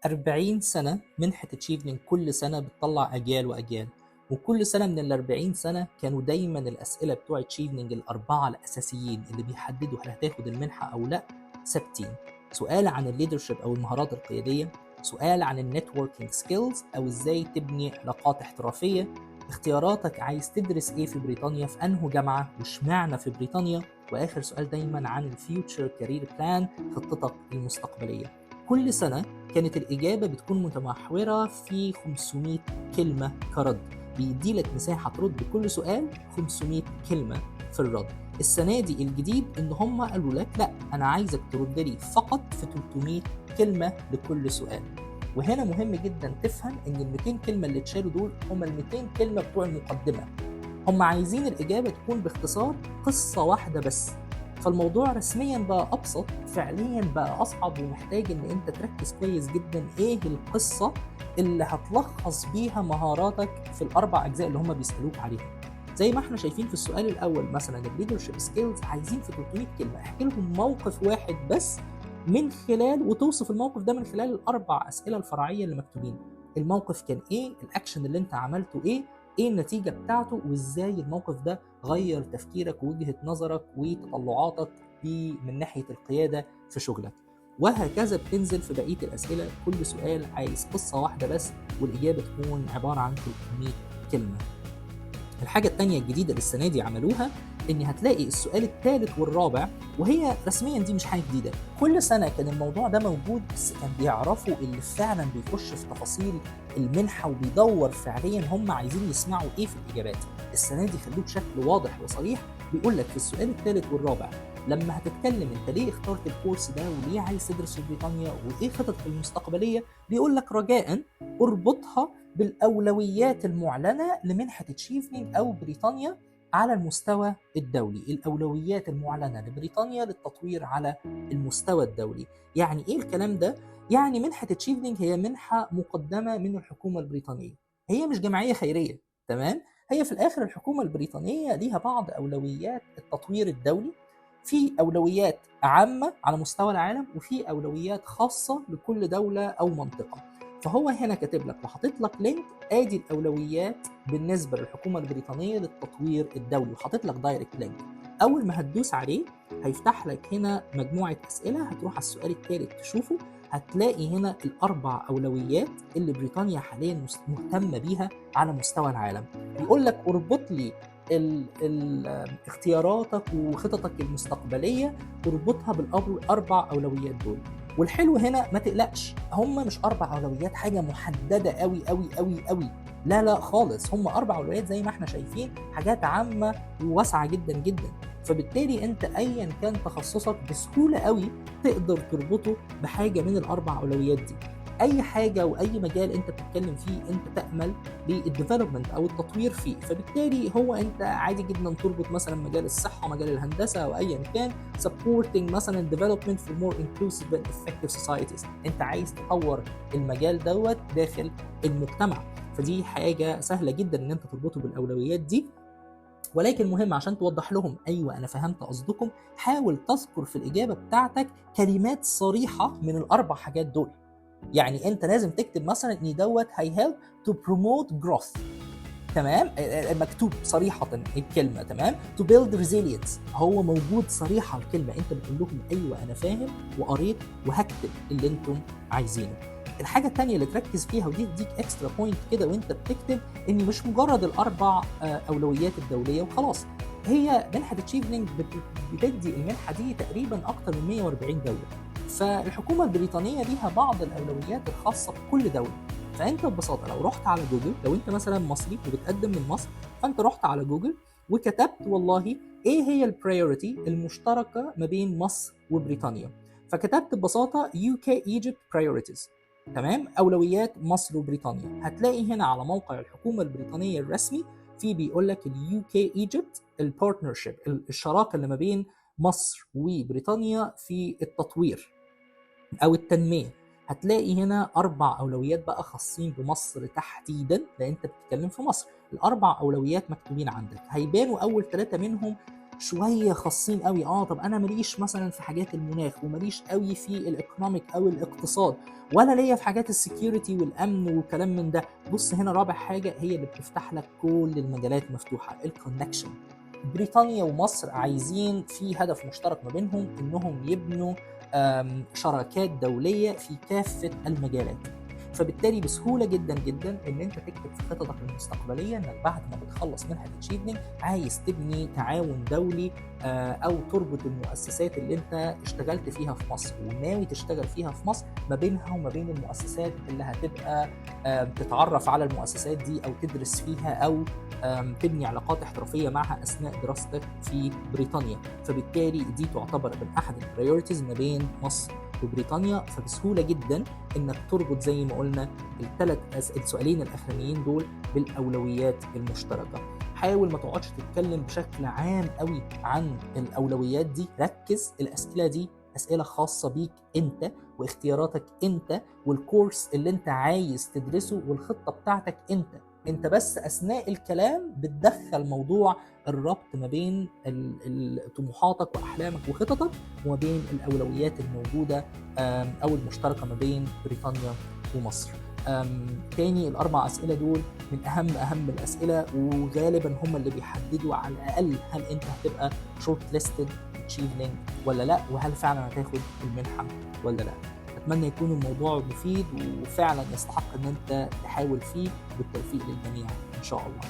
40 سنة منحة تشيفنينج كل سنة بتطلع أجيال وأجيال، وكل سنة من ال 40 سنة كانوا دايما الأسئلة بتوع تشيفنينج الأربعة الأساسيين اللي بيحددوا هل هتاخد المنحة أو لأ ثابتين. سؤال عن ال leadership أو المهارات القيادية، سؤال عن ال networking skills أو إزاي تبني علاقات احترافية، اختياراتك عايز تدرس إيه في بريطانيا، في أنهو جامعة، واشمعنى في بريطانيا، وآخر سؤال دايما عن ال future career plan، خطتك المستقبلية. كل سنة كانت الإجابة بتكون متمحورة في 500 كلمة كرد، بيدي لك مساحة ترد بكل سؤال 500 كلمة في الرد. السنة دي الجديد إن هم قالوا لك لا، أنا عايزك ترد لي فقط في 300 كلمة لكل سؤال. وهنا مهم جدا تفهم إن ال 200 كلمة اللي اتشالوا دول هم ال 200 كلمة بتوع المقدمة. هم عايزين الإجابة تكون باختصار قصة واحدة بس. فالموضوع رسميا بقى أبسط، فعليا بقى أصعب، ومحتاج إن أنت تركز كويس جدا إيه القصة اللي هتلخص بيها مهاراتك في الأربع أجزاء اللي هم بيسألوك عليها. زي ما احنا شايفين في السؤال الأول مثلا ال leadership skills، عايزين في 300 كلمة احكي لهم موقف واحد بس من خلال، وتوصف الموقف ده من خلال الأربع أسئلة الفرعية اللي مكتوبين. الموقف كان إيه؟ الأكشن اللي أنت عملته إيه؟ إيه النتيجة بتاعته؟ وإزاي الموقف ده غير تفكيرك ووجهة نظرك وتطلعاتك من ناحية القيادة في شغلك؟ وهكذا بتنزل في بقية الأسئلة. كل سؤال عايز قصة واحدة بس، والإجابة تكون عبارة عن 300 كلمة. الحاجة التانية الجديدة للسنة دي عملوها إن هتلاقي السؤال الثالث والرابع، وهي رسميا دي مش حاجة جديدة، كل سنة كان الموضوع ده موجود، بس كان بيعرفوا اللي فعلا بيخش في تفاصيل المنحة وبيدور فعليا هم عايزين يسمعوا إيه في الإجابات. السنة دي خلوه بشكل واضح وصريح، بيقول لك في السؤال الثالث والرابع لما هتتكلم انت ليه اخترت الكورس ده وليه عايز تدرس في بريطانيا وايه خططك المستقبلية، بيقول لك رجاء اربطها بالاولويات المعلنة لمنحه تشيفنينج او بريطانيا على المستوى الدولي. الاولويات المعلنة لبريطانيا للتطوير على المستوى الدولي. يعني ايه الكلام ده؟ يعني منحه تشيفنينج هي منحه مقدمه من الحكومة البريطانية، هي مش جمعية خيرية، تمام؟ هي في الاخر الحكومة البريطانية ليها بعض اولويات التطوير الدولي، في اولويات عامة على مستوى العالم وفي اولويات خاصة لكل دولة او منطقة. فهو هنا كاتب لك وحاطط لك link، ادي الاولويات بالنسبة للحكومة البريطانية للتطوير الدولي، وحاطط لك direct link. اول ما هتدوس عليه هيفتح لك هنا مجموعة اسئلة، هتروح على السؤال الثالث تشوفه، هتلاقي هنا الاربع اولويات اللي بريطانيا حاليا مهتمة بيها على مستوى العالم. بيقول لك اربط لي ال اختياراتك وخططك المستقبلية، اربطها بالاربع اولويات دول. والحلو هنا ما تقلقش، هم مش اربع اولويات حاجة محددة قوي قوي قوي قوي، لا لا خالص، هم اربع اولويات زي ما احنا شايفين، حاجات عامة وواسعه جدا جدا. فبالتالي انت ايا كان تخصصك بسهولة قوي تقدر تربطه بحاجة من الاربع اولويات دي. اي حاجة واي مجال انت بتتكلم فيه انت تامل لل development او التطوير فيه، فبالتالي هو انت عادي جدا تربط مثلا مجال الصحة، مجال الهندسة، او ايا كان supporting مثلا development for more inclusive and effective societies. انت عايز تطور المجال دوت داخل المجتمع، فدي حاجة سهلة جدا ان انت تربطه بالاولويات دي. ولكن مهم عشان توضح لهم ايوه انا فهمت قصدكم، حاول تذكر في الاجابة بتاعتك كلمات صريحه من الاربع حاجات دول. يعني انت لازم تكتب مثلا ان دوت هي help to promote growth، تمام؟ مكتوب صريحه الكلمة، تمام؟ to build resilience، هو موجود صريحه الكلمة، انت بتقول لهم ايوه انا فاهم وقريت وهكتب اللي انتم عايزينه. الحاجة الثانية اللي تركز فيها ودي تديك extra point كده وانت بتكتب، ان مش مجرد الاربع اولويات الدولية وخلاص. هي منحه تشيفنينج بتدي المنحة دي تقريبا اكتر من 140 دولة، فالحكومة البريطانية ليها بعض الاولويات الخاصة بكل دولة. فانت ببساطة لو رحت على جوجل، لو انت مثلا مصري وبتقدم من مصر، فانت رحت على جوجل وكتبت والله ايه هي ال priority المشتركة ما بين مصر وبريطانيا، فكتبت ببساطة UK Egypt priorities، تمام؟ اولويات مصر وبريطانيا. هتلاقي هنا على موقع الحكومة البريطانية الرسمي في بيقول لك ال UK Egypt ال partnership، الشراكة اللي ما بين مصر وبريطانيا في التطوير او التنمية. هتلاقي هنا اربع اولويات بقى خاصين بمصر تحديدا، لان انت بتتكلم في مصر. الاربع اولويات مكتوبين عندك، هيبانوا اول ثلاثة منهم شوية خاصين قوي. طب انا ماليش مثلا في حاجات المناخ، وماليش قوي في ال economic او الاقتصاد، ولا ليا في حاجات ال security والامن وكلام من ده. بص هنا رابع حاجة هي اللي بتفتح لك كل المجالات مفتوحه، ال connection. بريطانيا ومصر عايزين في هدف مشترك ما بينهم، انهم يبنوا شراكات دولية في كافة المجالات. فبالتالي بسهولة جدا جدا ان انت تكتب في خططك المستقبلية انك بعد ما بتخلص منحه تشيفنينج عايز تبني تعاون دولي، او تربط المؤسسات اللي انت اشتغلت فيها في مصر وناوي تشتغل فيها في مصر ما بينها وما بين المؤسسات اللي هتبقى تتعرف على المؤسسات دي او تدرس فيها او تبني علاقات احترافية معها اثناء دراستك في بريطانيا. فبالتالي دي تعتبر من احد ال priorities ما بين مصر وبريطانيا. فبسهوله جدا انك تربط زي ما قلنا الثلاث السؤالين الاخرانيين دول بالاولويات المشتركة. حاول ما تقعدش تتكلم بشكل عام قوي عن الاولويات دي، ركز، الاسئلة دي اسئلة خاصة بيك انت واختياراتك انت والكورس اللي انت عايز تدرسه والخطه بتاعتك انت. انت بس اثناء الكلام بتدخل موضوع الربط ما بين طموحاتك واحلامك وخططك وما بين الاولويات الموجودة او المشتركة ما بين بريطانيا ومصر. تاني الاربع اسئلة دول من اهم الاسئلة، وغالبا هم اللي بيحددوا على الاقل هل انت هتبقى shortlisted تشيفنينج ولا لا، وهل فعلا هتاخد المنحة ولا لا. اتمنى يكون الموضوع مفيد وفعلا يستحق ان انت تحاول فيه، بالتوفيق للجميع ان شاء الله.